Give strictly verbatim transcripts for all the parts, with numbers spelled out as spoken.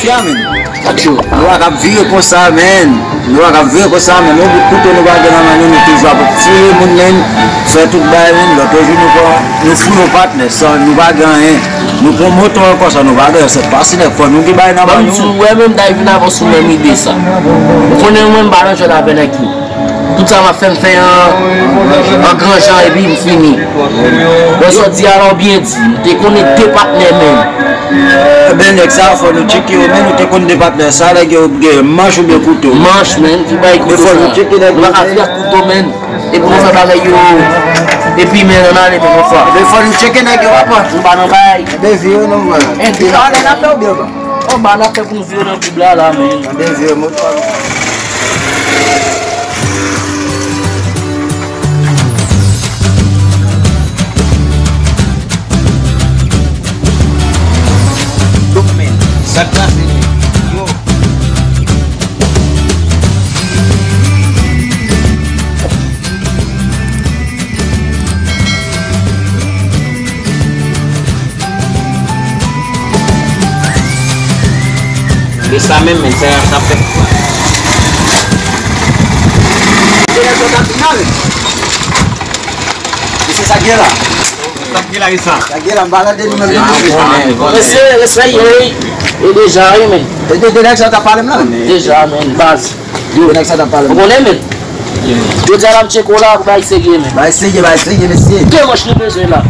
Sa, men. Nou pa ka ap vire konsa, men. Nou pa ka ap vire konsa, men. Yon bout kouto nou pa gen nan men nou, nou toujou ap tire moun, men. Fè tout bagay, men. Lòt jou, nou pran, nou fou yon patnè, san nou pa gen anyen. Nou pran moto ankò, san nou pa gen anyen. Se pa si nèg fò nou gen bagay nan men nou. Ou wè, menm, Dave vin avans ou menm ide sa. Ou konnen mwen, m pa nan jwèt avè nèg yo. Tout sa m ap fè, m fè an, an gran jan epi m fini. Lè sa w di a la, w byen di. M te konnen de patnè menm. Ebyen, nèg sa, fò nou tcheke yo, men nou te konn de patnè sa, nèg yo gen manch oubyen kouto. Manch, men, ki bay kouto sa. Men fò nou tcheke nèg yo. Nou pa ka fè ak kouto, men. Epi nou fè bagay yo. Epi, men, ann ale, men, yon fwa. Men fò nou tcheke nèg yo, papa. Nou pa nan bay. Ebyen, vire non, mwen. Ebyen, ale, n ap fè oubyen pa? Anba n ap fè pou nou vire nan koub la, la, men. Anben, vire moto a. Donk, men, sa k pase, men? Yo. E sa menm, men, sa, sa fè. E se sa k gen la. Sa k gen la, e sa. Sa k gen la, m pa tande nou menm. Mesye, respè, yo, e deja, wi, men. E de, de nèg sa t ap pale m la? Deja, men, baz. Yo, nèg sa t ap pale. Ou konnen, men. Jodi a la, m tcheke w la, bagay serye, men. Bagay serye, bagay serye, mesye. De manch nou bezwen la.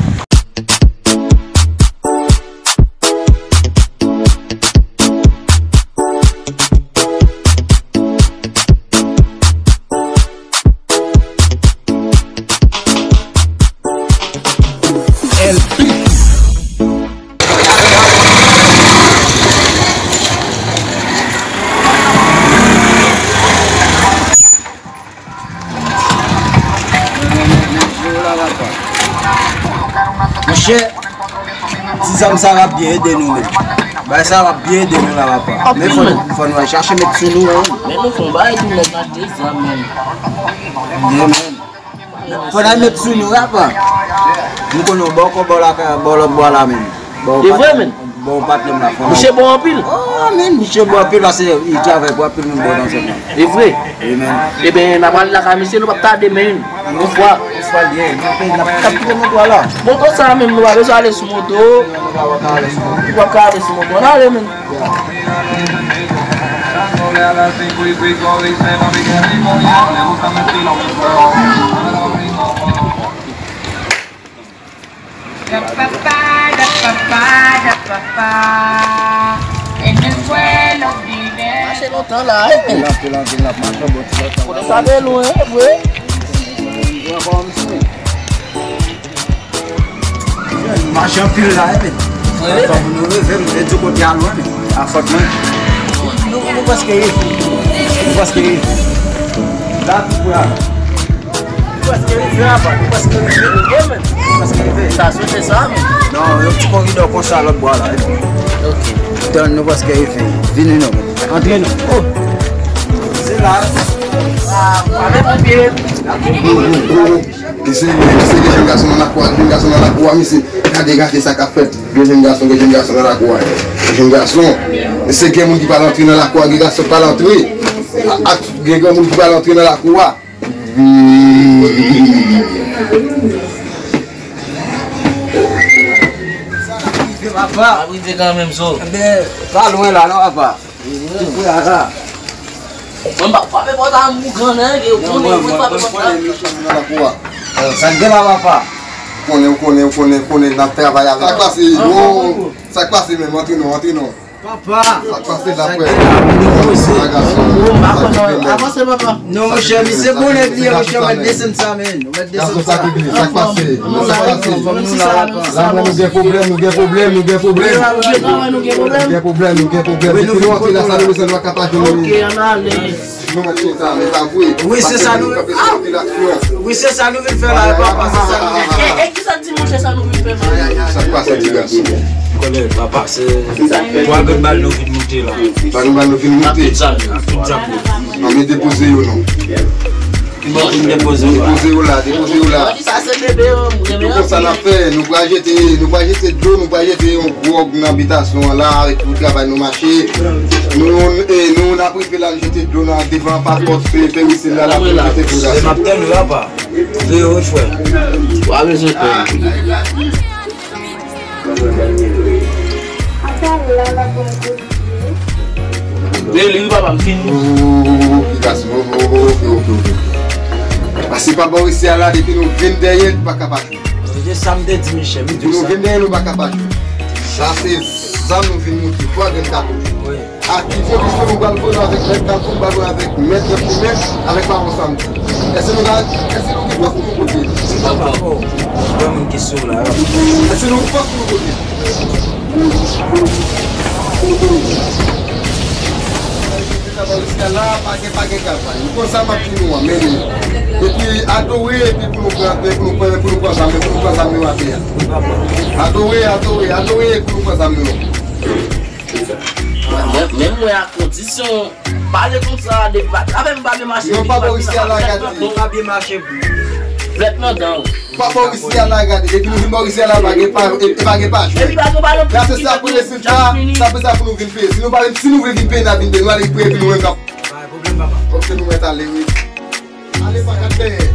Monchè, ti zam sa va byen ede nou, men. Bagay sa va byen ede nou la, papa. Men fò, fò nou al chache met sou nou, wi. Men nou fè yon bagay tou, nèg la de zam, men. Yeah, men. Fò n al met sou nou, apa. Nou konnen w bò kò bò la, bò lòt bò la, men. E vre, men. Bò patnè m la, fò n al. Misye bon anpil. Oh, men, misye bon anpil, paske li travay pou anpil moun bò nan zòn nan. E vre. Wi, men. Ebyen, n ap ale lakay misye, nou p ap tade, men. Yon fwa. Yon fwa l ye, n ap, n ap kite moto a la. Moto sa, menm, nou pa bezwen ale sou moto. Nou p ap ka ale sou moto. Nou p ap ka ale sou moto. Ann ale, men. Mache lontan la, wi. Anpil, anpil, anpil, n ap mache yon bon ti lontan. Kote sa te lwen, vre? Mache anpil la, wi, men. Fò pou nou rive, men, di kote a lwen, men. A fòt mwen. Nou, nou prèske rive. Nou prèske rive. La, tou la. Nou prèske rive, apa. Nou prèske rive. Nou prèske rive. Sa sou se sa, men. Non, yon ti koridò konsa, lòt bò la, wi. Ok. Tann, nou prèske rive. Vini non, men. Antre non. Oh. Se la. Ah, pa met yon pye. Mesye, mesye, gen jèn gason nan lakou a, jèn gason nan lakou a, mesye. Gade, gade sa k ap fèt. Gen jèn gason, gen jèn gason nan lakou a. Gen jèn gason. Mesye, gen moun ki pral antre nan lakou a, gen gason k pral antre. A, a, gen granmoun ki pral antre nan lakou a. Papa. Ap rive kanmenm, so. Ebyen, pa lwen la, non, papa. Mwen pa frape pòt a m pou gran nèg, ou konnen, mwen frape pòt la. Sa k gen la, papa? Ou konnen, ou konnen, ou konnen, ou konnen, n ap travay avèk. Sa k pase? Sa k pase menm? Antre non, antre non. Papa. Sa k pase la, frè? Sa k gen la? Avanse, papa. Non, monchè, misye bon nèg li ye, monchè, mwen desann sa, men. Gason sa ki vle, sa k pase? Sa k pase? La, nou gen pwoblèm, nou gen pwoblèm, nou gen pwoblèm. Nou gen pwoblèm, nou gen pwoblèm. Depi nou antre la, sa nou bezwen, nou pa ka pa jwenn li. Ok, ann ale. Nou mèt konsa, men sa vre. Wi, se sa nou, ah! Wi, se sa nou vin fè la, papa, se sa nou vin fè. E, e ki sa di monchè sa nou vin fè, man? Sa k pase, ti gason? Kòlè, papa, se twa grenn bal nou vin moute la. Twa grenn bal nou vin moute? Ak tout zam yo. Ak tout zam yo. An, men depoze yo non. Bon, vin depoze yo la. Depoze yo la, depoze yo la. Sa se bebe yo, m renmen anpil. Nou konn sa n ap fè, nou pral jete, nou pral jete dlo, nou pral jete yon gwòg nan bitasyon an la, avèk tout travay nou mache. Nou, e, nou, n ap rive la, nou jete dlo nan devan pa pòt pe-, peristil la, la, pou nou jete dlo la. M ap tann ou, apa. Veye wi, frè. Wa bezwen fè. Apèl la, la, bon, bon. Veye li, wi, papa, m fini. Oh, oh, oh, oh, oh, oh, oh, ok, ok, ok, ok. Paske pa bò isi a la, depi nou vin dèyè, nou pa ka pa jwe. Se sa m te di, Michel, m di sa. Depi nou vin dèyè, nou pa ka pa jwe. Sa se zam nou vin montre, twa grenn katouch. Wi. Akizasyon nou pral voye avèk mèt Kalfou, nou pral voye avèk mèt Nèf Limè, avèk Pawon Samdi. Èske nou ka, èske nou gen fòs pou nou kote? Papa, oh, gen moun ki sou la. Èske nou gen fòs pou nou kote? Travay isi a la, pa gen, pa gen travay. Nou konn sa m ap di nou an, men nou. Epi adore, epi pou nou pran, pou nou pran, pou nou pran zam, pou nou pran zam nou atè a. Adore, adore, adore, epi pou nou pran zam nou. Mwen, mwen, mwen a kondisyon, pale konsa, depi pa, avè m pa byen mache. Non, pa bò isi a la, gade. Ou pa byen mache, bro. Flèt nan dan. Pa bò isi a la, gade. Depi nou vin bò isi a la, pa gen pa, e, e pa gen pa jwe. Epi pa gen balon. La, se sa pou rezilta, sa pou sa pou nou vin peye. Si nou pa, si nou vle vin peye, n a vin peye. Nou ale previ nou menm k ap. Pa gen pwoblèm, papa. Ok, nou mèt ale, wi. Ale pa kat dèyè.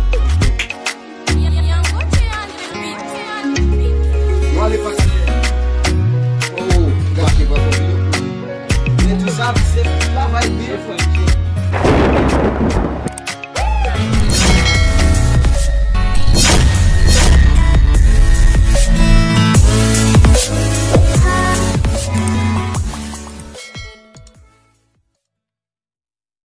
Nou ale pa kat dèyè. Oh, gade, pa konpli. Men tou sa, se travay byen, frè.